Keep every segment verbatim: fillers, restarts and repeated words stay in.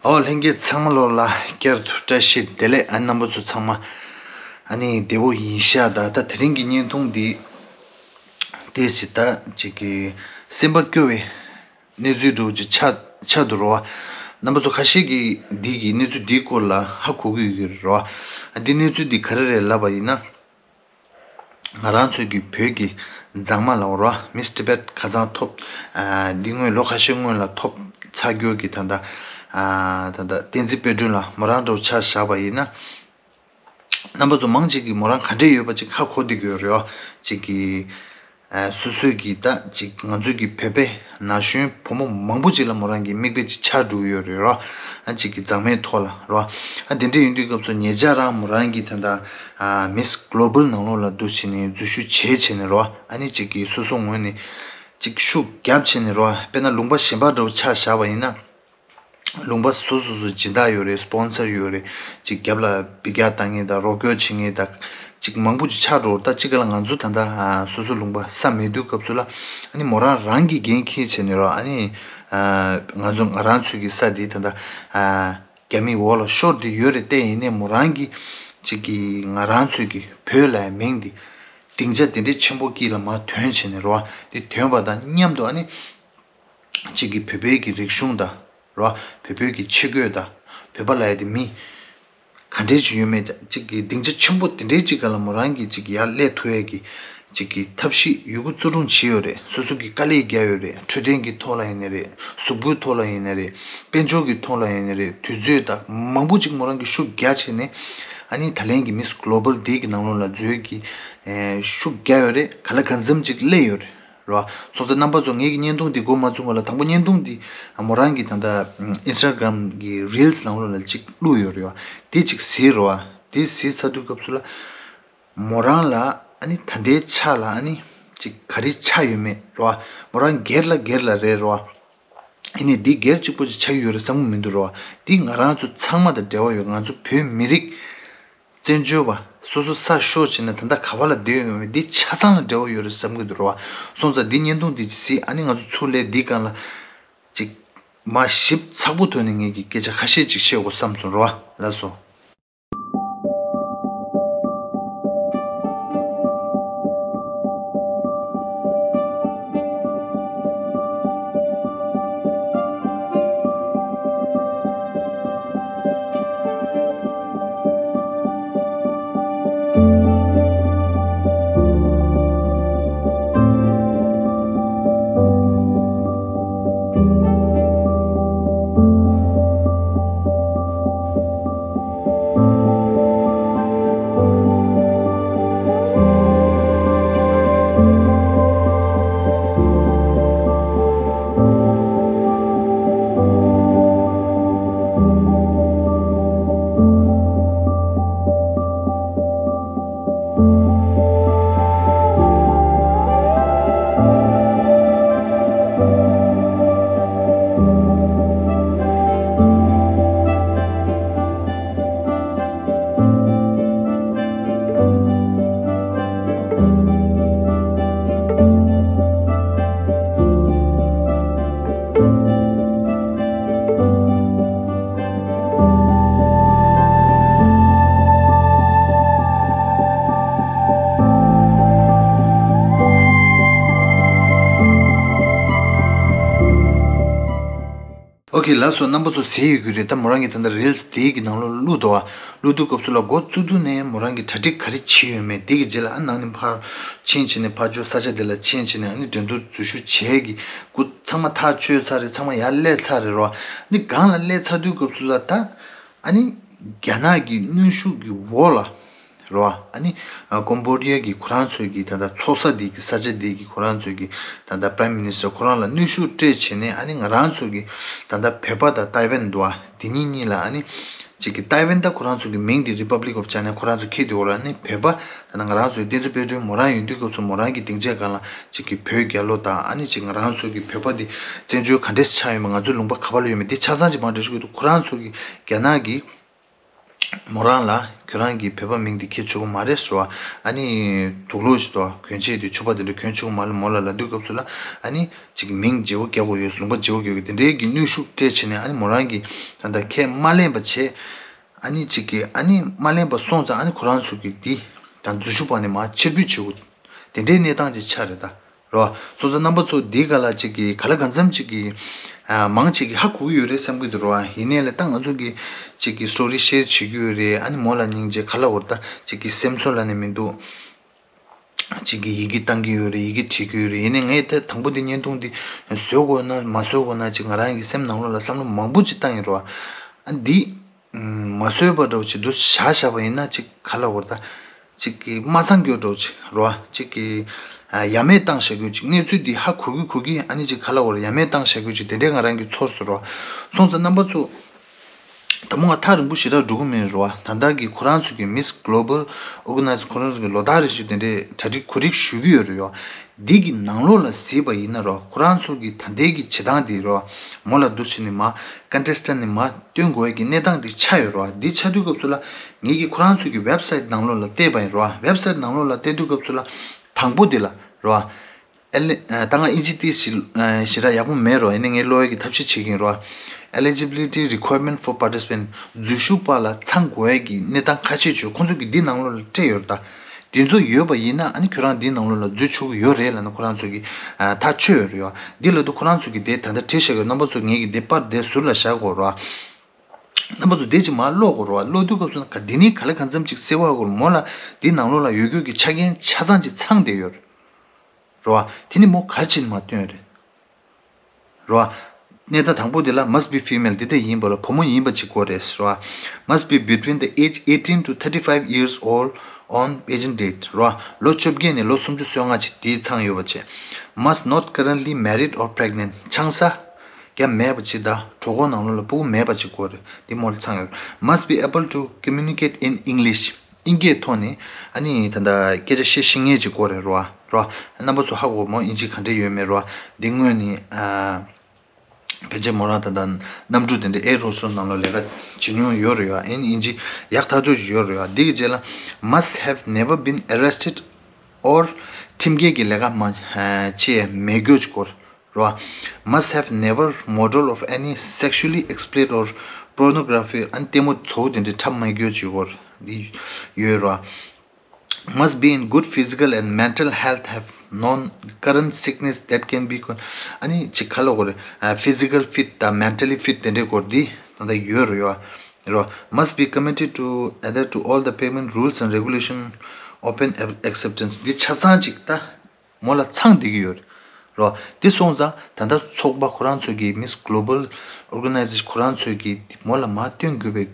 ཨོ་ལྷན་རྒྱས་ཚང་མ་ལོ་ལ་བསྐྱར་དུ་བཀྲ་ཤིས་བདེ་ལེགས། ཨ་རྣམ་པ་ཚོ་ཚང་མ་ཨ་ནི་བདེ་པོ་ཡིན་ཤག་ད་ད་དེ་རིང་གི་བརྙན་ཐུང་འདི་ཏོག་ཙམ་ད་ཅིག་གི་སེམས་པ་སྐྱོ་བའི་གནས་ཚུལ་འདྲ་བོ་ཅིག་ཆགས་ཆགས་འདུག་རོ། རྣམ་པ་ཚོ་ཁ་ཤས་ཀྱིས་འདི་གི་གནས་ཚུལ་འདིའི་སྐོར་ལ་ཧ་གོ་གི་ཡོད་ཀྱི་རེད་རོ། འདི་གནས་ཚུལ་འདི་ག་རེ་རེད་ལབ་པ་ཡིན་ན། ང་རང་ཚོའི་གི་བོད་ཀྱི་མཛངས་མ་ལབ་རོ། མིས་ཊི་བྷེཊ་ཁ་སང་ཐོབ། ཨ་འདི་སྔོན་ལོ་ཁ་ཤས་སྔོན་ལ་ཐོབ་ཚར་རྒྱུ་གི་ད་ལྟ་ཨ་ད་ལྟ་བསྟན་འཛིན་དཔལ་སྒྲོན་ལགས་མོ་རང་འདྲ་བོ་ཆ་བཞག་པ་ཡིན་ན། རྣམ་པ་ཚོ་མང་ཆེ་གིས་མོ་རང་ག་འདྲས་ཡོད་པ་ཅིག་ཧ་གོ་བསྡད་ཀྱི་ཡོད་རེད་རོ། ཅིག་གི་ཨ་སོ་སོའི་གི་ད་ཅིག་ང་ཚོའི་གི་བོད་པའི་ན་གཞོན་བུ་མོ་མང་པོ་ཅིག་ལ་མོ་རང་གི་མིག་དཔེ་ཅིག་ཆགས་འགྲོ་གི་ཡོད་རེད་རོ། ཨ་ཅིག་གི་མཛངས་མའི་ཐོག་ལ་རོ། ཨ་དེ་འདྲས་ཡིན་དུས་སྐབས་སུ་ཉེ་ཆར་རང་མོ་རང་གི་ད་ལྟ་ཨ་མིས་གྷི་ལོ་བལ་ནང་ལོགས་ལ་འདུག་བྱས་ནས་འཛུལ་ཞུགས་བྱས་བྱས་ནས་རོ། ཨ་ནི་ཅིག་གི་སོ་སོ་ངོས་ནས་ཅིག་ཤུགས་རྒྱབ་བྱས་ནས་རོ། དཔེར་ན་ལུང་པ་གཞན་པ་འདྲ་བོ་ཆ་བཞག་པ་ཡིན་ན། ལུང་པ་སོ་སོ་སོ་སྦྱིན་བདག་ཡོད་རེད། སི་པོན་སར་ཡོད་རེད། ཅིག་རྒྱབ་ལ་འབུད་རྒྱག་བཏང་མཁན་དང་རོགས་སྐྱོར་བྱེད་མཁན་དང་ཅིག་མང་པོ་ཅིག་ཆགས་འགྲོ། ད་ཅིག་ག་ལ་ང་ཚོ་ད་ལྟ་ཨ་སོ་སོ་ལུང་པ་ས་མེད་དུས་སྐབས་སུ་ལ་ཨ་ནི་མོ་རང་རང་གིས་འགན་འཁྱེར་བྱས་ནས་རོ། ཨ་ནི་ཨ་ང་ཚོ་ང་རང་ཚོའི་གི་ས་འདི་ད་ལྟ་ཨ་རྒྱ་མིའི་འོག་ལ་ཤོར་ཏེ་ཡོད་རེད། དེ་ཡིན་ནའི་མོ་རང་གིས་ཅིག་གི་ང་རང་ཚོའི་གི་བོད་ལབ་ཡ་མིང་འདི་སྡིངས་ཆ་དེ་འདྲའི་ཆེན་པོ་དཀྱིལ་ལ་མར་ཐོན་བྱས་ནས་རོ། འདི་ཐོན་པ་དང་མཉམ་དུ་ཨ་ནི། གཅིག་གིས་བོད་པའི་གི་རིག་གཞུང་དང་རོ། བོད་པའི་གི་ཆས་གོས་དང་། བོད་པ་ལབ་ཡ་དེ་མི་ག་འདྲས་ཅིག་ཡོད་མེད། གཅིག་གི་སྡིངས་ཆ་ཆེན་པོ་དེ་འདྲའི་གཅིག་སྒང་ལ་མོ་རང་གིས་གཅིག་ཡར་སླེབས་ཐུབ་ཡ་གི་གཅིག་གི་ཐབས་ཤེས་ཡོད་རྒུ་བརྩོན་འགྲུས་བྱས་ཡོད་རེད། སོ་སོ་གིས་དཀའ་ལས་བརྒྱབ་ཡོད་རེད། འཕྲོད་བསྟེན་གྱི་ཐོག་ལ་ཡིན་ནའི་རེད། གཟུགས་པོའི་ཐོག་ལ་ཡིན་ནའི་རེད། དཔལ་འབྱོར་གྱི་ཐོག་ལ་ཡིན་ནའི་རེད། དུས་ཚོད་དང་མང་པོ་ཅིག་མོ་རང་གིས་ཤུགས་རྒྱག་བྱས་ནས་ཨ་ནི་ད་ལན་གྱི་མིས་གྷི་ལོ་བལ་དེ་གི་ནང་ལོགས་ལ་འཛུལ་གྱི་ཤུགས་རྒྱག་ཡོད་རེད། ག་ལ་གང་འཚམ་ཅིག་སླེབས་ཡོད་རེད། རོ། སོང་ཙང་རྣམ་པ་ཚོ་ངེད་ཀྱི་བརྙན་ཐུང་འདི་འགོ་མ་བཙུགས་སྔོན་ལ་དང་པོ་བརྙན་ཐུང་འདི་མོ་རང་གིས་ད་ལྟ་ཨིན་སི་ཊ་གྷི་རམ་གྱི་རིལ་སི་ནང་ལོགས་ལ་ཅིག་བླུགས་ཡོད་རེད་བ། དེ་ཅིག་གཟིགས་རོགས། དེ་གཟིགས་ཚར་དུས་སྐབས་སུ་ལ་མོ་རང་ལ་ཨ་ནི་ད་ལྟའི་ཆ་ལ་ཨ་ནི་ཅིག་ག་རེ་ཆགས་ཡོད་མེད་རོ། མོ་རང་སྒེར་ལ་སྒེར་ལ་རེད་རོ། ཨ་ནི་འདི་སྒེར་གཅིག་པོ་ཅིག་ཆགས་ཀྱི་ཡོད་རེད་བསམ་གྱི་མི་འདུག་རོ། འདི་ང་རང་ཚོ་ཚང་མ་དང་འབྲེལ་བ་ཡོད། ང་ཚོ་བོད་མི་རིགས། བཙན་བྱོལ་བ་སོ་སོ་ས་ཤོར་བྱས་ན་ད་ལྟ་ག་བ་ལ་བསྡད་ཡོད་མེད་འདི་ཆ་ཚང་ལ་འབྲེལ་བ་ཡོད་རེད་བསམ་གྱི་འདུག་རོ། སོང་ཙང་འདི་བརྙན་ཐུང་འདི་གཟིགས། ཨ་ནི་ང་ཚོ་ཚུར་ལས་འདི་སྒང་ལ་ཅིག་མར་ཞིབ་ཚགས་པོ་ཐོག་ནས་ངེད་ཀྱིས་སྐད་ཆ་ཁ་ཤས་ཅིག་བཤད་དགོས་བསམ་སོང་རོ། ལགས་སོ། ཨོ་ཁེ། ལགས་སོ། རྣམ་པ་ཚོ་གཟིགས་ཡོད་ཀྱི་རེད། ད་མོ་རང་གིས་ད་ལྟ་རིལ་སི་དེའི་གི་ནང་ལོགས་བླུགས་འདུག་བ། བླུགས་དུས་སྐབས་སུ་ལ་འགོ་བཙུགས་དུས་ནས་མོ་རང་གིས་གྲ་སྒྲིག་ག་རེ་བྱས་ཡོད་མེད། དེ་གི་རྗེས་ལ་ཨ་ནང་ནས་ཕར་ཕྱིན་བྱས་ནས་ཕར་ཕྱོགས་ས་ཆ་དེ་ལ་ཕྱིན་བྱས་ནས་ཨ་ནི་འགྲན་བསྡུར་འཛུལ་ཞུགས་བྱས་གི་སྐུ་ཚང་མ་ཐག་ཆོད་ཚར་རེད། ཚང་མ་ཡར་སླེབས་ཚར་རེད་རོ། ཨ་ནི་སྒང་ལ་སླེབས་ཚར་དུས་སྐབས་སུ་ལ་ད། ཨ་ནི་རྒྱ་ནག་གི་གནོན་ཤུགས་ཀྱི་འོག་ལ་རོ། ཨ་ནི་ཀོམ་བོ་ཌི་ཡ་གི་ཁོ་རང་ཚོའི་གི་ད་ལྟ་ཚོགས་ས་འདི་གི་ས་ཆ་འདི་གི་ཁོ་རང་ཚོའི་གི་ད་ལྟ་Prime Minister ཁོ་རང་ལ་གནོན་ཤུགས་སྤྲད་བྱས་ནས། ཨ་ནི་ང་རང་ཚོའི་གི་ད་ལྟ་བོད་པ་དང་ཏའེ་ཝན་འདུག་ཨ། འདི་གཉིས་གཉིས་ལ་ཨ་ནི་ཅིག་གི་ཏའེ་ཝན་ད་ཁོ་རང་ཚོའི་གི་མིང་འདི་Republic of China ཁོ་རང་ཚོ་འཁྱེར་འདུག་ར། ཨ་ནི་བོད་པ་ད་ལྟ་ང་རང་ཚོའི་བསྟན་འཛིན་དཔལ་སྒྲོན་མོ་རང་ཡོང་དུས་སྐབས་སུ་མོ་རང་གི་སྡིངས་ཆའི་སྒང་ལ་ཅིག་གི་བོད་རྒྱལ་ལོ་དང་། ཨ་ནི་ཅིག་ང་རང་ཚོའི་གི་བོད་པ་འདི་བཙན་བྱོལ་ག་འདྲས་ཆགས་ཡོད་མེད། ང་ཚོའི་ལུང་པ་ག་པ་ལ་ཡོད་མེད། འདི་ཆ་ཚང་ཅིག་མར་འགྲེལ་བཤད་དགོས་འདུག་ཁོ་རང་ཚོ་གི་རྒྱ་ནག་གི་ མོ་རང་ལ་ཁྱོད་རང་གི་བོད་པ་མིང་འདི་ཁྱེར་ཆོག་གི་མ་རེད་ཟེར་བ། ཨ་ནི་དུག་ལོག་ཞིག་དང་གྱོན་ཆས་དེ་ཕྱུ་པ་དེ་འདྲ་གྱོན་ཆོག་གི་མ་རེད་མོ་ལ་ལབ་དུས་སྐབས་སུ་ལ། ཨ་ནི་ཅིག་མིང་བརྗེ་པོ་རྒྱག་དགོས་ཡོད་ཟེར། ལུང་པ་བརྗེ་པོ་རྒྱག་དགོས་དེ་འདྲའི་གི་གནོན་ཤུགས་སྤྲད་བྱས་ནས། ཨ་ནི་མོ་རང་གིས་ད་ལྟ་ཁས་མ་ལེན་པ་བྱས། ཨ་ནི་ཅིག་གིས་ཨ་ནི་མ་ལེན་པ་སོང་ཙང་། ཨ་ནི་ཁོ་རང་ཚོ་གིས་འདི་ད་འཛུལ་ཞུགས་པ་ནས་མར་ཕྱིར་འབུད་བྱེད་དགོས་དེ་འདྲའི་གནས་སྟངས་ཅིག་ཆགས་རེད་ད། རོ། སོང་ཙང་རྣམ་པ་ཚོ་འདིའི་སྒང་ལ་ཅིག་གིས་ག་ལ་གང་འཚམ་ཅིག་གིས་ཨ་མང་ཆེ་གིས་ཧ་གོ་གི་ཡོད་རེད་བསམ་གྱི་འདུག་རོ། ཡིན་ནའི་ལས་ད་ང་ཚོ་གིས་ཅིག་གིས་story share བྱེད་ཀྱི་ཡོད་རེད། ཨ་ནི་མོ་ལ་སྙིང་རྗེ། ག་ལབ་དགོས་རེད་ད། ཅིག་གིས་སེམས་གསོ་ལབ་ནས་མི་འདུག་ཅིག་གིས་ཡི་གེ་བཏང་གི་ཡོད་རེད། ཡི་གེ་བྲིས་ཀྱི་ཡོད་རེད། ཡིན་ནའི་ངས་ད་དང་པོ་འདི་བརྙན་ཐུང་འདི་བཟོ་དགོས་ན་མ་བཟོ་དགོས་ན་ཅིག་ང་རང་གི་སེམས་ནང་ལོགས་ལ་བསམ་བློ་མང་པོ་ཅིག་བཏང་ཡིན་རོ། ཨ་འདི་མ་བཟོས་པ་འདྲ་བོ་ཅིག་འདུག་བཞག་བཞག་པ་ཡིན་ན་ཅིག་ག་ལབ་དགོས་རེད་ད། ཅིག་གིས་མ་ཚང་རྒྱུ་འདྲ་བོ་ཅིག་རོ། ཅིག་གིས་ཡ་མེད་བཏང་བཞག་རྒྱུ་ཅིག་གནས་ཚུལ་འདི་ཧ་གོ་གི་གོ་གི། ཨ་ནི་ཅིག་ག་ལབ་དགོས་རེད། ཡ་མེད་བཏང་བཞག་རྒྱུ་ཅིག་དེ་འདྲའི་ང་རང་གིས་ཚོར་སོང་རོ། སོང་ཙང་རྣམ་པ་ཚོ། དང་པོ་ང་ཐག་རིང་པོ་ཞེ་དྲག་འགྲོ་གི་མེད་རོ། ད་ལྟ་གི་ཁོ་རང་ཚོ་གི་Miss Global Organize ཁོ་རང་ཚོ་གི་ལོ་ལྟར་རེ་བཞིན་དེ་འདྲའི་གྲ་སྒྲིག་གོ་སྒྲིག་ཞུ་གི་ཡོད་རེད་ཡོ། འདི་གི་ནང་ལོགས་ལ་གཟིགས་པ་ཡིན་ན་རོ། ཁོ་རང་ཚོ་གི་ད་ལྟའི་གི་བྱེད་སྟངས་འདི་རོ། མོ་ལ་འདུག་བྱས་ནས་མར་contestant ནས་མར་བཏོན་དགོས་ཀྱི་གནས་སྟངས་འདི་ཆགས་ཡོད་རོ། འདི་ཆགས་དུས་སྐབས་སུ་ལ་ངེད་ཀྱིས་ཁོ་རང་ཚོ་གི་website ནང་ལོགས་ལ་བལྟས་པ་ཡིན་རོ། website ནང་ལོགས་ལ་བལྟས་དུས་སྐབས་སུ་ལ་དང་པོ་འདི་ལ་རོ། ཨེ་ལེ། ད་ང་ཨིན་ཇི་དེ་ཞེ་ཞེ་དྲག་ཡག་པོ་མེད་རོ། ཡིན་ནའི་ངས་ཀློག་ཡག་གི་ཐབས་ཤེས་བྱེད་ཀྱིན་རོ། Eligibility requirement for participant ཟུར་ཞུགས་པ་ལ་ཚང་དགོས་ཡག་གི་གནས་སྟངས་ཁ་ཤས་ཅིག་ཁོང་ཚོ་གིས་འདི་ནང་ལོགས་ལ་སྤྲད་ཡོད་རེད་ད། དེ་ཚོ་ཡོད་པ་ཡིན་ན་ཨ་ནི་ཁྱོད་རང་འདི་ནང་ལོགས་ལ་འཛུལ་ཆོག་གི་ཡོད་རེད་ལབ་ནས་ཁོ་རང་ཚོ་གིས་ཐག་ཆོད་ཡོད་རེད་ཡོ། འདི་ལབ་དུས་ཁོ་རང་ཚོ་གིས་དེ་ད་ལྟ་བྲིས་བཞག་གི་ཡོད། རྣམ་པ་ཚོ་ངེད་ཀྱིས་དེ་པར་དེ་ཟུར་ལ་བཞག་དགོས་རོ། རྣམ་པ་ཚོ་དེ་ཅིག་མར་ཀློག་དགོས་རོ། ཀློག་དུས་སྐབས་སུ་ན་ག་འདི་ནི་ག་ལ་གང་འཚམ་ཅིག་གསལ་བོ་དགོས་རོ། མོ་ལ་འདི་ནང་ལོགས་ལ་ཡོད་རྒྱུ་གི་ཆ་རྐྱེན་ཆ་ཚང་ཅིག་ཚང་བསྡད་ཡོད་རེད་རོ། དེ་ནི་མོ་ག་རེ་བྱས་ནས་མར་བཏོན་རེད་རོ། གནས་སྟངས་དང་པོ་དེ་ལ་must be female འདི་ལྟ་ཡིན་པ་རོ། བུ་མོ་ཡིན་པ་ཅིག་དགོས་རེད་རོ། Must be between the age eighteen to thirty five years old on pageant date རོ། ལོ་བཅོ་བརྒྱད་ནས་ལོ་སུམ་ཅུ་སོ་ལྔ་ཅིག་དེའི་མཚམས་ཡོད་པ་བྱས། Must not currently married or pregnant ཆང་ས་རྒྱབ་མེད་པ་ཅིག་དང་གྲོད་ཁོག་ནང་ལོགས་ལ་ཕྲུ་གུ་མེད་པ་ཅིག་དགོས་རེད། འདི་མོ་ལ་མཚམས་ཡོད་རེད། Must be able to communicate in English ཨིན་སྐད་ཐོག་ནས་ཨ་ནི་ད་ལྟ་སྐད་ཆ་བཤད་ཤེས་མཁན་ཅིག་དགོས་རེད་རོ། རོ། རྣམ་པ་ཚོ་ཧ་གོ་མོ་ཨིན་ཇི་ག་འདྲ་ཡོད་མེད་རོ། འདི་སྔོན་ནས་ཨ། ཕལ་ཆེར་མོ་རང་ད་ལྟ་གནམ་གྲུ་དེ་འདྲ་ཨེར་ཧོ་སི་ཊེས་ནང་ལ་ལས་ཀ་བྱེད་མྱོང་ཡོད་རེད་ཡ། ཨིན་ཨིན་ཇི་ཡག་ཐག་ཆོད་ཅིག་ཡོད་རེད་ཡ། འདི་གི་རྗེས་ལ་must have never been arrested or ཁྲིམས་འགལ་གྱི་ལས་ཀ་མ་བྱས་མེད་རྒྱུ་ཅིག་དགོས་རེད་བ། Must have never model of any sexually explicit or pornography ཨ་ནི་ལྟད་མོ་ཚོ་བོ་དེ་འདྲའི་འཁྲབ་མེད་རྒྱུ་ཅིག་དགོས་རེད། འདི་ཡོད་རེད་བ། Must be in good physical and mental health, have no current sickness that can be con- ཨ་ནི་ཅིག་ག་ལབ་དགོས་རེད། ཨ་physical fit དང་mentally fit དེ་འདྲའི་སྐོར་འདི་ད་ལྟ་ཡོད་རེད་ཡ། རེད་བ། Must be committed to adhere to all the payment rules and regulation open acceptance འདི་ཆ་ཚང་ཅིག་ད་མོ་ལ་ཚང་བསྡད་ཀྱི་ཡོད་རེད། རེད་བ། འདི་སོང་ཙང་ད་ལྟ་ཚོགས་པ་ཁོ་རང་ཚོ་གི་Miss Global Organization ཁོ་རང་ཚོ་གི་མོ་ལ་མར་བཏོན་དགོས་པའི་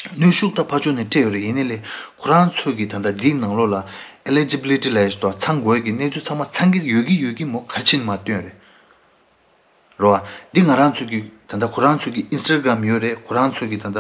གནོན་ཤུགས་ད་ཕར་ཕྱོགས་ནས་སྤྲད་ཡོད་རེད། ཡིན་ནའི་ལས་ཁོ་རང་ཚོས་ཀྱི་ད་ལྟ་འདིའི་ནང་ལོགས་ལ་eligibility ལབ་ཡ་ཞིག་འདུག་ཚང་དགོས་ཀྱི་གནས་ཚུལ་ཚང་མ་ཚང་གི་ཡོད་ཀྱི་ཡོད་ཀྱི་མོ་ག་རེ་བྱས་ནས་མར་བཏོན་རེད། རེད་བ། འདི་ང་རང་ཚོས་ཀྱི་ད་ལྟ་ཁོ་རང་ཚོས་ཀྱི་Instagram ཡོད་རེད། ཁོ་རང་ཚོས་ཀྱི་ད་ལྟ་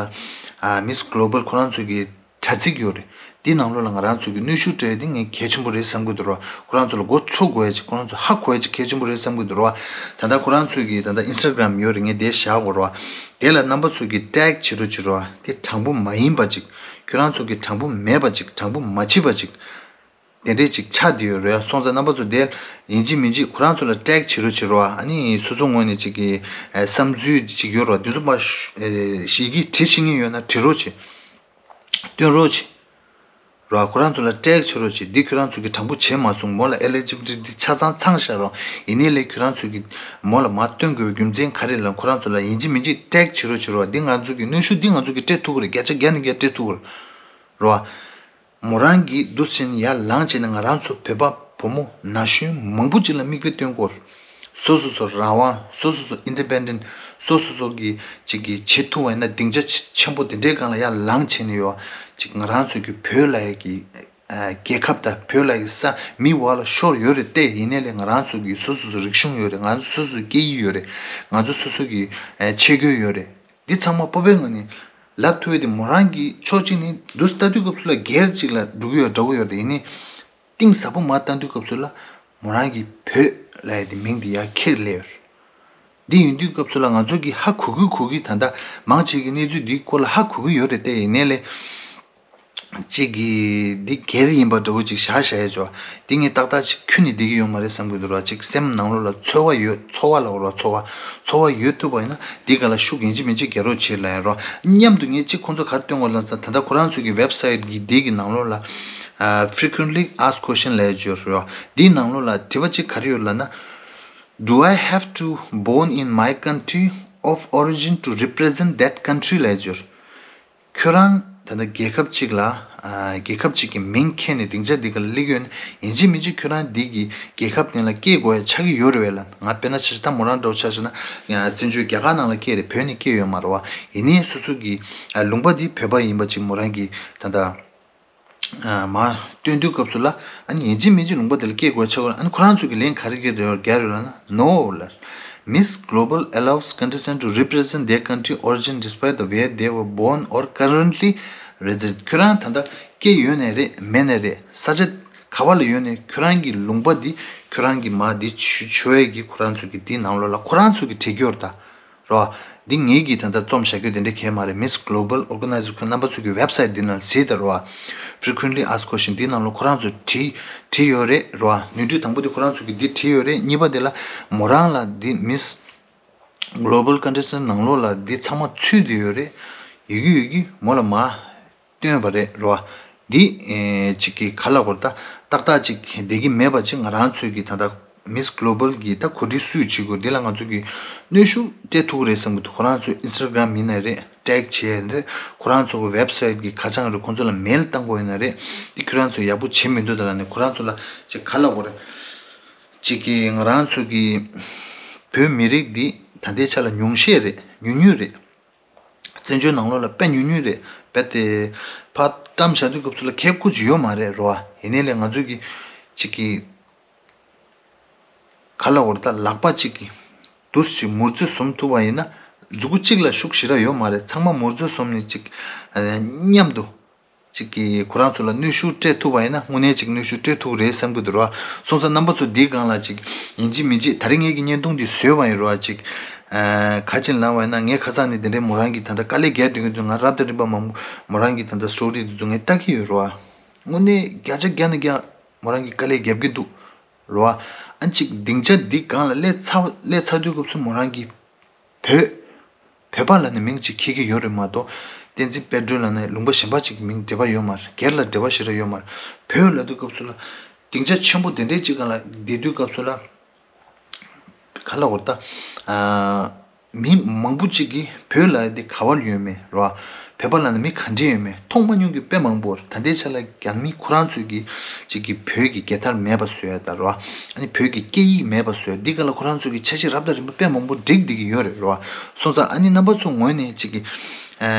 ཨ་Miss Global ཁོ་རང་ཚོས་ཀྱི་དྲ་ཚིགས་ཡོད་རེད། འདི་ནང་ལོགས་ལ་ང་རང་ཚོས་ཀྱི་གནོན་ཤུགས་སྤྲད་ཡ་འདི་ངས་གལ་ཆེན་པོ་རེད་བསམ་གྱི་འདུག་རེད་བ། ཁོ་རང་ཚོ་ལ་མགོ་ཚོད་དགོས་ཡ་ཅིག་ཁོ་རང་ཚོ་ཧ་གོ་ཡ་ཅིག་གལ་ཆེན་པོ་རེད་བསམ་གྱི་འདུག་རེད་བ། ད་ལྟ་ཁོ་རང་ཚོས་ཀྱི་ད་ལྟ་Instagram ཡོད་རེད། ངས་དེ་བཞག་དགོས་རེད་བ། དེ་ལ་རྣམ་པ་ཚོས་ཀྱི་tag བྱེད་རོགས་བྱེད་རོགས་བ། དེ་དྲང་པོ་མ་ཡིན་པ་ཅིག་ཁྱོད་རང་ཚོ་གི་དྲང་པོ་མེད་པ་ཅིག་དྲང་པོ་མ་བྱེད་པ་ཅིག་དེ་འདྲས་ཅིག་ཆགས་བསྡད་ཡོད་རེད། སོང་ཙང་རྣམ་པ་ཚོ་དེ་ཡིན་གཅིག་མིན་གཅིག་ཁོ་རང་ཚོ་ལ་tag བྱེད་རོགས་བྱེད་རོགས་བ། ཨ་ནི་སོ་སོ་ངོས་ནས་ཅིག་གི་བསམ་ཚུལ་ཅིག་ཡོད་རེད་བ། དེ་ཚོ་མ་ཞིག་གིས་བྲིས་ཤེས་ངེས་ཡོད་ན་བྲིས་རོགས་བྱེད། སྟོན་རོགས་བྱེད། རོ། ཁོ་རང་ཚོ་ལ་tag བྱེད་རོགས་བྱེད། འདི་ཁྱོད་རང་ཚོ་གིས་དྲང་པོ་བྱས་མ་སོང་། མོ་ལ་eligibility འདི་ཆ་ཚང་ཚང་བཞག་རོགས། ཡིན་ནའི་ལས་ཁྱོད་རང་ཚོ་གིས་མོ་ལ་མར་སྟོན་དགོས་པའི་རྒྱུ་མཚན་ག་རེ་ལབ་ན། ཁོ་རང་ཚོ་ལ་ཡིན་གཅིག་མིན་གཅིག་tag བྱེད་རོགས་བྱེད་རོགས། འདི་ང་ཚོ་གི་གནོན་ཤུགས་འདི་ང་ཚོ་གིས་སྤྲད་ཐུབ་ཀྱི་རེད། བརྒྱ་ཆ་བརྒྱ་ནས་བརྒྱ་སྤྲད་ཐུབ་ཀྱི་རེད། རོ། མོ་རང་གིས་འདུག་སེ་ནས་ཡར་ལངས་བྱས་ནས་ང་རང་ཚོ་བོད་པ་བུ་མོ་ན་གཞོན་མང་པོ་ཅིག་ལ་མིག་དཔེ་སྟོན་དགོས། སོ་སོ་སོ་རང་དབང་། སོ་སོ་སོ་independent། སོ་སོ་སོ་གི་ཅིག་གི་བྱེད་ཐུབ་པ་ཡིན་ན་སྡིངས་ཆ་ཆེན་པོ་དེ་འདྲའི་སྒང་ལ་ཡར་ལངས་བྱས་ནས་ཡོད་ཅིག་ང་རང་ཚོ་གི་བོད་ལབ་ཡ་གི་རྒྱལ་ཁབ་དང་བོད་ལབ་ཡ་གི་ས་མིའི་འོག་ལ་ཤོར་ཡོད་རེད་དེ། ཡིན་ནའི་ལས་ང་རང་ཚོ་གི་སོ་སོ་སོ་རིག་གཞུང་ཡོད་རེད། ང་ཚོ་སོ་སོའི་སྐད་ཡིག་ཡོད་རེད། ང་ཚོ་སོ་སོ་གི་ཆས་གོས་ཡོད་རེད། འདི་ཚང་མ་སྤོབས་པའི་ངང་ནས་ལབ་ཐུབ་ཡས་དེ་མོ་རང་གིས་ཕྱོགས་གཅིག་ནས་འདུག་ལྟ་དུས་སྐབས་སུ་ལ་སྒེར་གཅིག་ལ་འགྲོ་གི་ཡོད་འདྲ་བོ་ཡོད་རེད། ཡིན་ནའི་གཏིང་ཟབ་པོ་མར་བཏང་དུས་སྐབས་སུ་ལ་མོ་རང་གིས་བོད་ལབ་ཡས་དེ་མིང་དེ་ཡར་འཁྱེར་སླེབས་ཡོད་རེད། འདི་ཡིན་དུས་སྐབས་སུ་ལ་ང་ཚོ་གི་ཧ་གོ་གི་གོ་གི་ད་ལྟ་མང་ཆེ་གི་གནས་ཚུལ་འདིའི་སྐོར་ལ་ཧ་གོ་གི་ཡོད་རེད་དེ། ཡིན་ནའི་ལས་གཅིག་གི་འདི་སྒེར་ཡིན་པ་འདྲ་བོ་ཅིག་བཞག་བཞག་ཡས་ཆོག་འདི་ངས་ཏག་ཏག་ཅིག་ཁྱོན་ནས་བསྡད་ཀྱི་ཡོད་མ་རེད་བསམ་གྱི་འདུག་ར། ཅིག་སེམས་ནང་ལོགས་ལ་ཚོར་བ་ཡོད། ཚོར་བ་ལ་འོར་བ་ཚོར་བ་ཚོར་བ་ཡོད་ཐུབ་པ་ཡིན་ན་འདི་ག་ལ་ཤུགས་ཡིན་གཅིག་མིན་གཅིག་རྒྱག་རོགས་བྱེད་ལ་ཡ་རོ། མཉམ་དུ་ངས་གཅིག་ཁོང་ཚོ་ག་རེ་སྟོན་དགོས་ལབ་ན། ད་ལྟ་ཁོ་རང་ཚོ་གི་ཝེབ་སའིཊ་གི་འདི་གི་ནང་ལོགས་ལ་ཨ་Frequently Asked Question ལབ་ཡས་ཅིག་ཡོད་རེད་ར། འདིའི་ནང་ལོགས་ལ་དྲི་བ་གཅིག་ག་རེ་ཡོད་ལབ་ན། Do I have to born in my country of origin to represent that country ལབ་ཡས་ཅིག་ཡོད་རེད། ཁྱོད་རང་ད་ལྟ་རྒྱལ་ཁབ་ཅིག་ལ་ཨ་རྒྱལ་ཁབ་ཅིག་གི་མིང་ཁྱེར་ནས་སྡིངས་ཆ་འདི་ག་ལ་སླེབས་ཡོད་ན། ཡིན་གཅིག་མིན་གཅིག་ཁྱོད་རང་འདི་གི་རྒྱལ་ཁབ་ནང་ལ་སྐྱེས་དགོས་ཡ་ཆགས་ཀྱི་ཡོད་རེད་པས་ལབ། ང་དཔེར་ན་ཆ་བཞག་ད་མོ་རང་འདྲ་བོ་ཆ་བཞག་ན་བཙན་བྱོལ་རྒྱ་གར་ནང་ལ་སྐྱེས་རེད། བོད་ནས་སྐྱེས་ཡོད་མ་རེད་བ། ཡིན་ནའི་སོ་སོ་གི་ཨ་ལུང་པ་འདི་བོད་པ་ཡིན་པ་ཅིག་མོ་རང་གི་ད་ལྟ་ཨ་མར་སྟོན་དུས་སྐབས་སུ་ལ། ཨ་ནི་ཡིན་གཅིག་མིན་གཅིག་ལུང་པ་དེ་ལ་སྐྱེས་དགོས་ཆགས་ཀྱི་ཡོད་རེད། ཨ་ནི་ཁོ་རང་ཚོ་གི་ལན་ག་རེ་རྒྱག་རེད་ལབ་ན། No ལབ། Miss Global allows contestants to represent their country origin despite of where they were born or currently resident. ཁྱོད་རང་ད་ལྟ་སྐྱེས་ཡོད་ནའི་རེད། མེད་ནའི་རེད། ས་ཆ་ག་པ་ལ་ཡོད་ནའི་ཁྱོད་རང་གི་ལུང་པ་འདི་ཁྱོད་རང་གི་མར་འདི་ཆུ་ཆུ་ཡས་ཀྱི་ཁོ་རང་ཚོ་གི་འདི་ནང་ལོགས་ལ་ཁོ་རང་ཚོ་གི་བྲིས་ཀྱི་ཡོད་རེད་ད། རོ། འདི་ངེད་ཀྱིས་ད་ལྟ་རྩོམ་བཞག་རྒྱུ་དེ་འདྲ་གང་ཡང་མ་རེད། Miss Global Organizer ཁོ་རྣམ་པ་ཚོ་གི་ཝེབ་སའིཊ་འདི་ནང་གཟིགས་དང་རོ། Frequently Asked Question འདི་ནང་ལ་ཁོ་རང་ཚོ་བྲིས་བྲིས་ཡོད་རེད་རོ། ནོར་འཁྲུལ་དང་པོ་དེ་ཁོ་རང་ཚོ་གི་འདི་བྲིས་ཡོད་རེད། གཉིས་པ་དེ་ལ་མོ་རང་ལ་འདི་Miss Global Contestant ནང་ལོགས་ལ་འདི་ཚང་མ་ཚུད་བསྡད་ཡོད་རེད། ཡོད་ཀྱི་ཡོད་ཀྱི་མོ་ལ་མར་སྟོན་པ་རེད་རོ། འདི་ཨེ་གཅིག་གི་ག་ལབ་དགོས་རེད་ད། ཏག་ཏག་ཅིག་བསྡད་ཀྱི་མེད་པ་ཅིག་ང་རང་ཚོས་ཀྱི་ད་ལྟ་Miss Global གི་ད་གོ་སྒྲིག་སུས་བྱེད་དགོས། འདི་ལ་ང་ཚོ་གི་གནོན་ཤུགས་སྤྲད་ཐུབ་ཀྱི་རེད་བསམ་གྱི་འདུག་ཁོ་རང་ཚོའི་Instagram ཡིན་ནའི་རེད། ཊེག་བྱས་ནའི་རེད། ཁོ་རང་ཚོ་གི་ཝེབ་སའིཊ་གི་ཁ་བྱང་རེད། ཁོང་ཚོ་ལ་མེལ་བཏང་དགོས་ཡིན་ན་རེད། འདི་ཁྱོད་རང་ཚོས་ཡག་པོ་བྱེད་མི་འདུག་ད་ལབ་ནས་ཁོ་རང་ཚོ་ལ་ཅིག་ག་ལབ་དགོས་རེད། ཅིག་གི་ང་རང་ཚོ་གི་བོད་མི་རིགས་འདི་ད་ལྟའི་ཆ་ལ་ཉུང་ཤས་རེད། ཉུང་ཉུང་རེད། བཙན་བྱོལ་ནང་ལོགས་ལ་དཔེ་ཉུང་ཉུང་རེད། རྦད་དེ་ཕར་བཀྲམ་བཞག་དུས་སྐབས་སུ་ལ་ཁྱད་ཁུ་ཅིག་ཡོད་མ་རེད་རོ། ཡིན་ནའི་ལས་ང་ཚོས་ཀྱི་ཅིག་གི་ག་ལབ་དགོས་རེད་ད། ལག་པ་ཅིག་གི་དུས་ཅིག་མུར་རྩེ་ཟུམ་ཐུབ་པ་ཡིན་ན། མཛུ་གུ་གཅིག་ལ་ཤུགས་ཞེ་དྲག་ཡོད་མ་རེད། ཚང་མ་མུར་རྩེ་ཟུམ་ནས་ཅིག་མཉམ་དུ་ཅིག་གིས་ཁོ་རང་ཚོ་ལ་གནོན་ཤུགས་སྤྲད་ཐུབ་པ་ཡིན་ན། དངོས་གནས་ཅིག་གནོན་ཤུགས་སྤྲད་ཐུབ་རེད་བསམ་གྱི་འདུག་ར། སོང་ཙང་རྣམ་པ་ཚོ་འདིའི་སྒང་ལ་ཅིག་ཡིན་གཅིག་མིན་གཅིག་ད་རིང་ངེད་ཀྱི་བརྙན་ཐུང་འདི་བཟོས་པ་ཡིན་ར། ཅིག་ཨ་ག་ཅིག་ལབ་པ་ཡིན་ན། ངས་ཁ་སང་ནས་དེ་འདྲའི་མོ་རང་གི་ད་ལྟ་དཀའ་ལས་རྒྱག་སྡོད་ཀྱི་འདུག་ང་རབ་དང་རིམ་པ་མང་པོ་མོ་རང་གི་ད་ལྟ་སི་ཊོ་རི་འདི་ཚོ་ངས་ལྟ་གི་ཡོད་ར། དངོས་གནས་བརྒྱ་ཆ་བརྒྱ་ནས་བརྒྱ་མོ་རང་གིས་དཀའ་ལས་རྒྱབ་ཀྱི་འདུག་ར། ཨ་ཅིག་སྡིངས་ཆ་འདི་སྒང་ལ་སླེབས་ཚར་སླེབས་ཚར་དུས་སྐབས་སུ་མོ་རང་གིས་བོད། བོད་པ་ལབ་ནས་མིང་ཅིག་འཁྱེར་གྱི་ཡོད་རེད་མ་གཏོགས། བསྟན་འཛིན་དཔལ་སྒྲོན་ལབ་ནས་ལུང་པ་གཞན་པ་ཅིག་གི་མིང་འབྲེལ་བ་ཡོད་མ་རེད། སྒེར་ལ་འབྲེལ་བ་ཞེ་དྲག་ཡོད་མ་རེད། བོད་ལབ་དུས་སྐབས་སུ་ལ། སྡིངས་ཆ་ཆེན་པོ་དེ་འདྲའི་ཅིག་སྒང་ལ་བསྡད་དུས་སྐབས་སུ་ལ། ག་ལབ་དགོས་རེད་ད། ཨ་མི་མང་པོ་ཅིག་གིས་བོད་ལབ་ཡ་དེ་ག་པར་ཡོད་མེད་རེད་བ། བོད་པ་ལབ་ན་མི་ག་འདྲས་ཡོད་མེད་མཐོང་མ་མྱོང་གི་དཔེ་མང་པོ་རེད། ད་ལྟའི་ཆ་ལ་རྒྱ་མི་ཁོ་རང་ཚོས་ཀྱི་ཅིག་གི་བོད་ཀྱི་རྒྱལ་དར་མེད་པ་བཟོ་ཡ་དང་རེད་བ། ཨ་ནི་བོད་ཀྱི་སྐད་ཡིག་མེད་པ་བཟོ་ཡ། འདི་ག་ལ་ཁོ་རང་ཚོས་ཀྱི་འཆར་གཞི་རབ་དང་རིམ་པ་དཔེ་མང་པོ་བསྒྲིགས་བསྡད་ཀྱི་ཡོད་རེད་རེད་བ། སོང་ཙང་ཨ་ནི་རྣམ་པ་ཚོ་ངོས་ནས་ཅིག་གི་ཨ་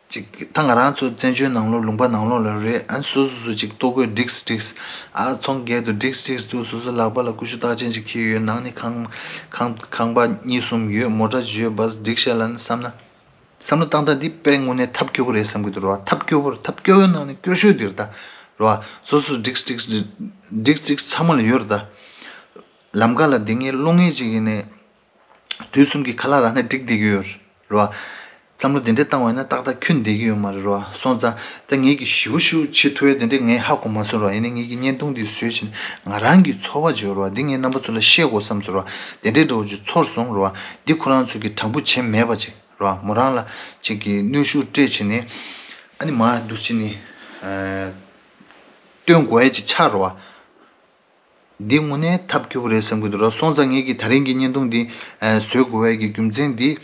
ཅིག་ད་ང་རང་ཚོ་བཙན་བྱོལ་ནང་ལོགས་ལུང་པ་ནང་ལོགས་ལ་རེད། ཨ་ནི་སོ་སོ་སོ་ཅིག་ལྟོ་གོས་བསྒྲིགས་བསྒྲིགས། ཨ་ཚོང་རྒྱག་དུས་བསྒྲིགས་བསྒྲིགས་འདུག་སོ་སོ་ལག་པ་ལ་ཀུ་ཤུ་རྟགས་ཅན་ཅིག་འཁྱེར་ཡོད། ནང་ནས་ཁང་ཁང་ཁང་པ་གཉིས་གསུམ་ཡོད། མོ་ཊ་ཅིག་ཡོད། བཱས་བསྒྲིགས་ཤག་ལབ་ནས་བསམ་ན། བསམ་བློ་བཏང་སྟངས་འདི་དཔེ་དངོས་གནས་ཐབས་སྐྱོ་པོ་རེད་བསམ་གྱི་འདུག་རེད་བ། ཐབས་སྐྱོ་པོ་རེད། ཐབས་སྐྱོ་བོའི་ནང་ནས་སྐྱོ་ཤོས་འདི་རེད་ད། རེད་བ། སོ་སོ་བསྒྲིགས་བསྒྲིགས་བསྒྲིགས་བསྒྲིགས་ཚང་མ་ལ་ཡོད་རེད་ད། ལམ་ཁ་ལ་འདི་ངའི་བློ་ངན་ཅིག་ཡིན་ནས། དུས་གསུམ་གྱི་ཁ་ལག་རག་ན་འགྲིག་བསྡད་ཀྱི་ཡོད་རེད་བ། བསམ་བློ་དེ་འདྲ་བཏང་བ་ཡིན་ན་ཏག་ཏག་ཁྱོན་བསྡད་ཀྱི་ཡོད་མ་རེད་བ། སོང་ཙང་ད་ངེད་ཀྱིས་ཞེ་པོ་ཞེ་པོ་བྱེད་ཐུབ་ཡ་དེ་འདྲ་ངས་ཧ་གོ་མ་སོང་རེད་བ། ཡིན་ནའི་ངེད་ཀྱི་བརྙན་ཐུང་འདི་བཟོས་བྱས་ནས་ང་རང་གི་ཚོར་བ་བརྗོད་རེད་བ། འདི་ངས་རྣམ་པ་ཚོ་ལ་བཤད་དགོས་བསམ་སོང་རེད་བ། དེ་འདྲའི་འདྲ་བོ་ཅིག་ཚོར་སོང་རེད་བ། འདི་ཁོ་རང་ཚོ་གིས་དྲང་པོ་བྱས་མེད་པ་ཅིག་རེད་བ། མོ་རང་ལ་ཅིག་གིས་གནོན་ཤུགས་སྤྲད་བྱས་ནས་ཨ་ནི་མར་འདུག་བྱས་ནས་སྟོན་དགོས་ཡ་ཅིག་ཆགས་རེད་བ། འདི་དངོས་གནས་ཐབས་སྐྱོ་པོ་རེད་བསམ་གྱི་འདུག་ར། སོང་ཙང་ངེད་ཀྱིས་ད་རིང་གི་བརྙན་ཐུང་འདི་ཨ་བཟོ་དགོས་པའི་གི་རྒྱུ་མཚན་འདི།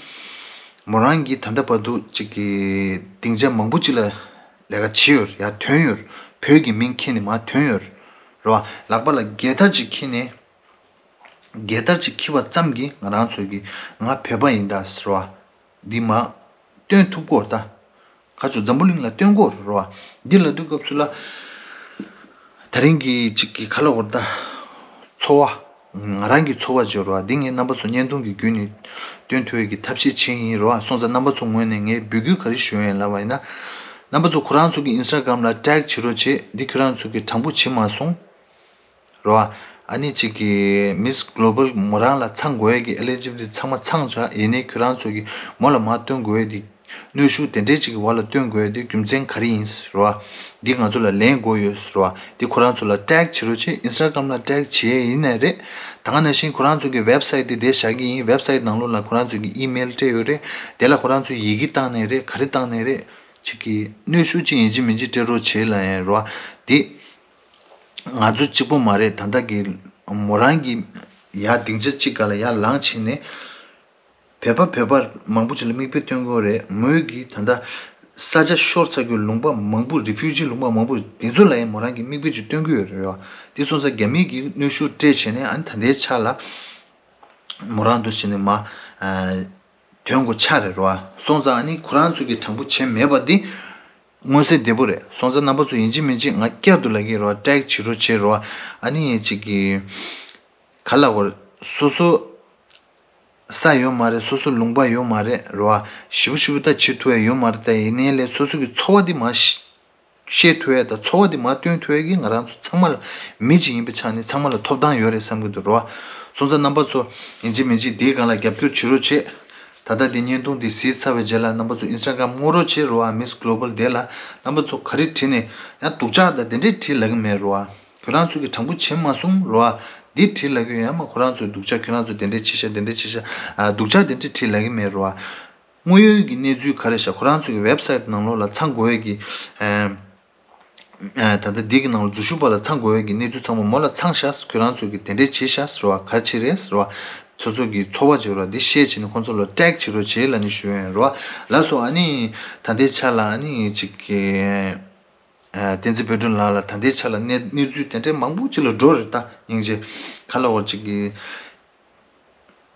མོ་རང་གིས་ད་ལྟ་བར་དུ་ཅིག་གི་སྡིངས་ཆ་མང་པོ་ཅིག་ལ་ལས་ཀ་བྱས་ཡོད་རེད། ཡར་ཐོན་ཡོད་རེད། བོད་ཀྱི་མིང་འཁྱེར་ནས་མར་ཐོན་ཡོད་རེད་བ། ལག་པ་ལ་རྒྱལ་དར་ཅིག་འཁྱེར་ནས། རྒྱལ་དར་ཅིག་འཁྱེར་བ་ཙམ་གྱིས་ང་རང་ཚོས་ཀྱི་ང་བོད་པ་ཡིན་ད་ཟེར་བ། འདི་མར་སྟོན་ཐུབ་ཀྱི་ཡོད་རེད་ད། ཁ་ཆུ་འཛམ་བུ་གླིང་ལ་སྟོན་དགོས་རེད་བ། འདི་ལབ་དུས་སྐབས་སུ་ལ། ད་རིང་གི་ཅིག་གི་ག་ལབ་དགོས་རེད་ད། ཚོར་བ། ང་རང་གི་ཚོར་བ་བརྗོད་རེད་བ། འདི་ངས་རྣམ་པ་ཚོ་བརྙན་ཐུང་གི་བརྒྱུད་ནས་སྟོན་ཐུབ་ཡས་ཀྱི་ཐབས་ཤེས་བྱས་ཡིན་རེད་བ། སོང་ཙང་རྣམ་པ་ཚོ་ངོས་ནས་ངས་འབོད་སྐུལ་ག་རེ་ཞུ་ཡིན་ལབ་པ་ཡིན་ན། རྣམ་པ་ཚོ་ཁོ་རང་ཚོ་གི་ཨིན་སི་ཊ་གྷ་རམ་ལ་ཊེག་བྱེད་རོགས་བྱེད། འདི་ཁྱོད་རང་ཚོ་གིས་དྲང་པོ་བྱེད་མ་སོང་། རོ། ཨ་ནི་གཅིག་གི་Miss Global མོ་རང་ལ་ཚང་དགོས་ཡས་ཀྱི་eligibility ཚང་མ་ཚང་ཆ་ཡིན་ནའི་ཁྱོད་རང་ཚོ་གི་མོ་ལ་མར་སྟོན་དགོས་ཡས་དེ། གནོན་ཤུགས་དེ་འདྲའི་གཅིག་གི་བར་ལ་སྟོན་དགོས་ཡས་དེ་རྒྱུ་མཚན་ག་རེ་ཡིན་རོ། འདི་ང་ཚོ་ལ་ལན་དགོས་ཡོད་རོ། འདི་ཁོ་རང་ཚོ་ལ་tag བྱེད་རོགས་བྱེད། Instagram ལ་tag བྱེད་ཡས་ཡིན་ནའི་རེད། ད་ག་ནང་བཞིན་ཁོ་རང་ཚོ་གི་website དེ་དེ་བཞག་གི་ཡིན། website ནང་ལོགས་ལ་ཁོ་རང་ཚོ་གི་email སྤྲད་ཡོད་རེད། དེ་ལ་ཁོ་རང་ཚོ་ཡི་གེ་བཏང་ནའི་རེད། ག་རེ་བཏང་ནའི་རེད། གཅིག་གི་གནོན་ཤུགས་ཅིག་ཡིན་གཅིག་མིན་གཅིག་སྤྲད་རོགས་བྱེད་ལབ་ཡས་རོ། འདི་ང་ཚོ་གཅིག་པོ་མ་རེད། ད་ལྟ་གི་མོ་རང་གི་ཡ་སྡིངས་ཆ་གཅིག་སྒང་ལ་ཡར་ལངས་ཕྱིན་ནས་བོད་པ་བོད་པ་མང་པོ་ཅིག་ལ་མིག་དཔེ་སྟོན་གྱི་ཡོད་རེད། མོས་གི་ད་ལྟ་ས་ཆ་ཤོར་ཚར་གྱི་ལུང་པ་མང་པོ་refugee ལུང་པ་མང་པོ་དེ་ཚོ་ལ་ཡང་མོ་རང་གི་མིག་དཔེ་ཅིག་སྟོན་གྱི་ཡོད་རེད་བ། དེ་སོང་ཙང་རྒྱ་མི་གི་གནོན་ཤུགས་སྤྲད་བྱས་ནས་ཨ་ནི་ད་ལྟའི་ཆ་ལ་མོ་རང་འདུ་བྱས་ནས་མ་དོན་གོ་ཆ་རེད་རོ། སོང་ཙང་ཨ་ནི་ཁོ་རང་ཚོ་གི་དྲང་པོ་བྱས་མེད་པ་འདི་མངོན་གསལ་དོད་པོ་རེད། སོང་ཙང་རྣམ་པ་ཚོ་ཡིན་གཅིག་མིན་གཅིག་ང་བསྐྱར་དུ་ལབ་ཀྱི་རོ། tag བྱེད་རོགས་བྱེད་རོ། ཨ་ནི་གཅིག་གི་ག་ལ་བར་སོ་སོ་ས་ཡོད་མ་རེད། སོ་སོ་ལུང་པ་ཡོད་མ་རེད་རོ། ཞེ་པོ་ཞེ་པོ་ད་བྱེད་ཐུབ་ཡ་ཡོད་མ་རེད། ད་ཡིན་ནའི་ལས་སོ་སོ་གི་ཚོར་བ་འདི་མ་ཤེས་ཐུབ་ཡ་དང་ཚོར་བ་འདི་མ་སྟོན་ཐུབ་ཡ་གི་ང་རང་ཚོ་ཚང་མ་ལ་མི་གཅིག་ཡིན་པའི་ཆ་ནས་ཚང་མ་ལ་ཐོབ་ཐང་ཡོད་རེད་བསམ་གྱི་འདུག་རོ། སོང་ཙང་རྣམ་པ་ཚོ་ཡིན་གཅིག་མིན་གཅིག་འདིའི་སྒང་ལ་རྒྱབ་སྐྱོར་བྱེད་རོགས་བྱེད། ད་ལྟ་འདི་བརྙན་ཐུང་འདི་གཟིགས་ཚར་བའི་རྗེས་ལ་རྣམ་པ་ཚོ་Instagram སྔོན་འགྲོ་བྱེད་རོགས། Miss Global དེ་ལ་རྣམ་པ་ཚོ་ག་རེ་བྲིས་ནས་ཡང་སྡུག་ཅག་དང་དེ་འདྲས་བྲིས་ལབ་ཀྱི་མེད་རོགས། ཁྱོད་རང་ཚོ་གི་དྲང་པོ་བྱེད་མ་སོང་རོགས། འདི་བྲིས་ལབ་ཀྱི་ཡོད། ཡང་མ་ཁོ་རང་ཚོའི་སྡུག་ཅག་ཁྱོད་རང་ཚོ་དེ་འདྲས་བྱེད་ཤག་དེ་འདྲས་བྱེད་ཤག་ཨ་སྡུག་ཅག་དེ་འདྲས་བྲིས་ལབ་ཀྱི་མེད་རོགས། དངོས་ཡོད་ཀྱི་གནས་ཚུལ་ག་རེ་ཤག་ཁོ་རང་ཚོ་གི་website ནང་ལོགས་ལ་ཚང་དགོས་ཡས་ཀྱི་ཨ། ཨ་ད་ལྟ་འདི་གི་ནང་ལ་འཛུལ་ཞུགས་པ་ལ་ཚང་དགོས་ཡས་ཀྱི་གནས་ཚུལ་ཚང་མ་མོ་ལ་ཚང་ཤག་ཁྱོད་རང་ཚོ་གི་དེ་འདྲས་བྱེད་ཤག་ཟེར་བ་ག་ཅི་རེད་ཟེར་བ། སོ་སོ་གི་ཚོར་བ་བརྗོད་རོགས། འདི་བཤད་བྱས་ནས་ཁོང་ཚོ་ལ་tag བྱེད་རོགས་བྱེད་ལབ་ནས་ཞུ་ཡ་ཡིན་རོགས། ལགས་སོ། ཨ་ནི་ད་ལྟའི་ཆ་ལ་ཨ་ནི་ཅིག་གི་ཨ་བསྟན་འཛིན་དཔལ་སྒྲོན་ལགས་ལ་ད་ལྟའི་ཆ་ལ་གནས་གནས་ཚུལ་དེ་འདྲས་མང་པོ་ཅིག་ལ་འགྲོ་རེད། ད་སྙིང་རྗེ་ག་ལ་བར་ཅིག་གི་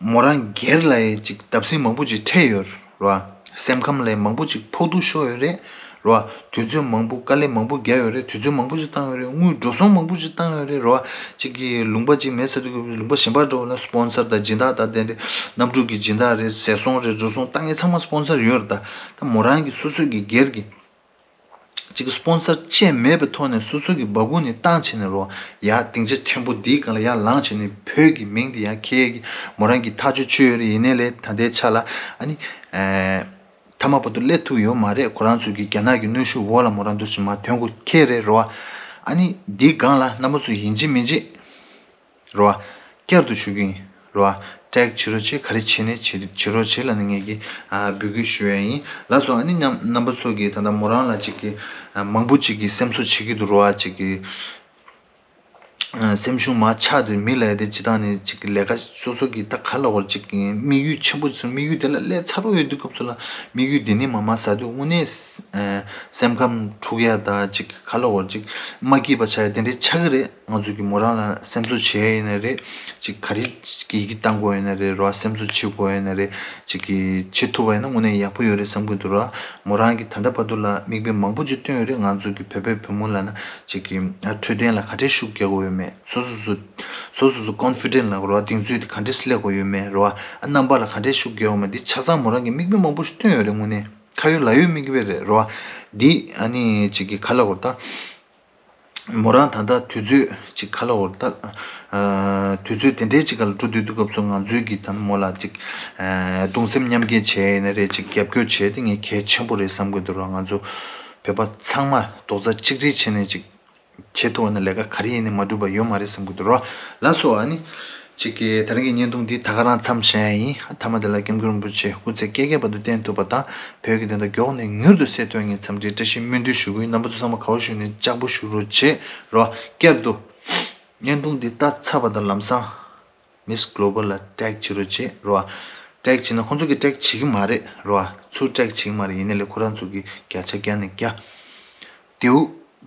མོ་རང་སྒེར་ལ་ཡང་ཅིག་བརྡབ་གསིག་མང་པོ་ཅིག་འཕྲད་ཡོད་རེད་བ། སེམས་ཁམས་ལ་མང་པོ་ཅིག་ཕོག་ཐུག་ཤོར་ཡོད་རེད་རེད་བ། དུས་ཚོད་མང་པོ་དཀའ་ལས་མང་པོ་བརྒྱབ་ཡོད་རེད། དུས་ཚོད་མང་པོ་ཅིག་བཏང་ཡོད་རེད། དངུལ་འགྲོ་སོང་མང་པོ་ཅིག་བཏང་ཡོད་རེད་རེད་བ། ཅིག་གི་ལུང་པ་ཅིག་མེད་ཚར་དུས་ལུང་པ་གཞན་པར་འགྲོ་བ་ན་སྤོན་སར་དང་སྦྱིན་བདག་དང་དེ་འདྲ་གནམ་གྲུ་གི་སྦྱིན་བདག་རེད། ཟས་སོང་རེད། འགྲོ་སོང་བཏང་མཁན་ཚང་མ་སྤོན་སར་ཡོད་རེད། ད་ད་མོ་རང་གི་སོ་སོ་གི་སྒེར་གྱི་ཅིག་སྤོན་སར་བཅས་མེད་པའི་ཐོག་ནས་སོ་སོ་གི་སྦ་ཁུག་ནས་བཏང་བྱས་ནས་རོ། ཡ་སྡིངས་ཆ་ཆེན་པོ་འདིའི་སྒང་ལ་ཡར་ལངས་བྱས་ནས་བོད་ཀྱི་མིང་འདི་ཡར་འཁྱེར་གི་མོ་རང་གི་ཐག་གཅོད་བྱས་ཡོད་རེད། ཡིན་ནའི་ལས་ད་ལྟའི་ཆ་ལ་ཨ་ནི་ཨེ་མཐའ་མ་བར་དུ་སླེབས་ཐུབ་ཡོད་མ་རེད། ཁོ་རང་ཚོ་གི་རྒྱ་ནག་གི་གནོན་ཤུགས་འོག་ལ་མོ་རང་འདུག་སེ་མར་ཐོན་དགོས་འཁེལ་རེད་རོ། ཨ་ནི་འདིའི་སྒང་ལ་རྣམ་པ་ཚོ་ཡིན་གཅིག་མིན་གཅིག་རོ། བསྐྱར་དུ་ཞུ་གི་ཡིན་རོ། tag བྱེད་རོགས་བྱེད། ག་རེ་བྱེད་ནས་བྱེད་བྱེད་རོགས་བྱེད་ལབ་ནས་ངས་ཀྱི་ཨ་འབོད་སྐུལ་ཞུ་ཡ་ཡིན། ལགས་སོ། ཨ་ནི་མཉམ་རྣམ་པ་ཚོ་གིས་ད་ལྟ་མོ་རང་ལ་ཅིག་གི་ཨ་མང་པོ་ཅིག་གིས་སེམས་གསོ་བྱེད་ཀྱི་འདུག་རོ། ཨ་ཅིག་གི་ཨ་སེམས་ཤུགས་མར་ཆག་དུས་མི་ལ་ཡ་དེ་སྤྱིར་བཏང་ནས་ཅིག་གི་ལས་ཀ་སོ་སོ་གི་ད་ག་ལ་བར་ཅིག་གི་དམིགས་ཡུལ་ཆེན་པོ་ཚོ་དམིགས་ཡུལ་དེ་ལ་སླེབས་ཚར་བ་ཡོད་དུས་སྐབས་སུ་ལ་དམིགས་ཡུལ་དེ་ནས་མར་མར་ཟ་དུས་དངོས་གནས་ཨ་སེམས་ཁམས་འཁྲུག་ཡ་ད་ཅིག་ག་ལ་བར་ཅིག་མ་སྐྱིད་པ་ཆགས་ཡ་དེ་འདྲའི་ཆགས་ཀྱི་རེད། ང་ཚོ་གི་མོ་རང་ལ་སེམས་གསོ་བྱེད་ཡ་ཡིན་ན་རེད། ཅིག་ག་རེ་གི་ཡི་གེ་བཏང་དགོས་ཡིན་ན་རེད་རོ། སེམས་གསོ་བྱེད་དགོས་ཡིན་ན་རེད། ཅིག་གི་བྱེད་ཐུབ་པ་ཡིན་ན་དངོས་གནས་ཡག་པོ་ཡོད་རེད་བསམ་གྱི་འདུག་རོ། མོ་རང་གིས་ད་ལྟ་བར་དུ་ལ་མིག་དཔེ་མང་པོ་ཅིག་བཏོན་ཡོད་རེད། ང་ཚོ་གི་བོད་པའི་བུ་མོ་ལ་ན་ཅིག་གི་འཕྲོད་བསྟེན་ལ་ག་འདྲས་ཤུགས་རྒྱག་དགོས་ཡོད་མེད། སོ་སོ་སོ་སོ་སོ་སོ་confident ལ་རོ། གདེང་ཚོད་དེ་ག་འདྲས་སླེབས་དགོས་ཡོད་མེད་རོ། རྣམ་པ་ལ་ག་འདྲས་ཤུགས་རྒྱག་དགོས་མེད། འདི་ཆ་ཚང་མོ་རང་གིས་མིག་དཔེ་མང་པོ་ཞིག་བཏོན་ཡོད་རེད། དངོས་གནས་ཁ་ཡོད་ལག་ཡོད་མིག་དཔེ་རེད་རོ། འདི་ཨ་ནི་ཅིག་གི་ག་ལ་བར་ད། མོ་རང་ད་ལྟ་དུས་ཚོད་ཅིག་ག་ལ་བར་ད། ཨ་དུས་ཚོད་དེ་འདྲའི་ཅིག་ག་ལ་འགྲོ་སྡོད་དུས་སྐབས་སུ་ང་ཚོའི་གི་ད་མོ་ལ་ཅིག་ཨ་གདུང་སེམས་མཉམ་སྐྱེད་བྱས་ཡིན་ན་རེད། ཅིག་རྒྱབ་སྐྱོར་བྱས་དེ་ངས་གལ་ཆེན་པོ་རེད་བསམ་གི་འདུག་རོ། ང་ཚོ་བོད་པ་ཚང་མ་རྡོག་རྩ་གཅིག་སྒྲིལ་བྱས་ནས་ཅིག་བྱེད་ཐུབ་པ་ན་ལས་ཀ་ག་རེ་ཡིན་ནའི་མ་འགྲུབ་པ་ཡོད་མ་རེད་བསམ་གི་འདུག་རོ། ལགས་སོ། ཨ་ནི་ཅིག་གི་ད་རིང་གི་བརྙན་ཐུང་འདི་ད་ག་རང་མཚམས་བཞག་ཡ་ཡིན། མཐའ་མ་དེ་ལ་སྐྱབས་མགོན་རིན་པོ་ཆེ་སྐུ་ཚེ་བསྐལ་བརྒྱའི་བར་དུ་བརྟན་ཐུབ་པ་དང་། བོད་ཀྱི་བདེན་མཐའ་མགྱོགས་ནས་མྱུར་དུ་གསལ་ཐོན་ངེས་འཚམས་འདྲིའི་བཀྲ་ཤིས་སྨོན་འདུན་ཞུ་གི་ཡིན། རྣམ་པ་ཚོ་ཚང་མ་དགའ་བོ་ཞུ་ནས་ལྕགས་པོ་ཞུ་རོགས་བྱེད་རོ། བསྐྱར་དུ་བརྙན་ཐུང་འདི་ལྟ་ཚར་བ་དང་ལམ་སང་Miss Global ལ་tag བྱེད་རོགས་བྱེད་རོ། tag བྱེད་ན་ཁོང་ཚོ་གིས་tag བྱེད་ཀྱི་མ་རེད་རོ། ཚུར་tag བྱེད་ཀྱི་མ་རེད། ཡིན་ནའི་ལས་ཁོ་རང་ཚོ་གིས་བརྒྱ་ཆ་བརྒྱ་ནས་བརྒྱ། རྡེའུ་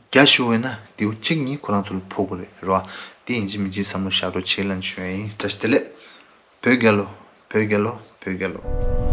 བརྒྱ་ཞུ་བས་ན་རྡེའུ་གཅིག་གཉིས་ཁོ་རང་ཚོ་ལ་ཕོག་གི་རེད་རོ། དེ་ཡིན་གཅིག་མིན་གཅིག་བསམ་བློ་བཞག་རོགས་བྱེད་ལབ་ཞུ་ཡ་ཡིན། བཀྲ་ཤིས་བདེ་ལེགས། བོད་རྒྱལ་ལོ། བོད་རྒྱལ་ལོ། བོད་རྒྱལ་ལོ།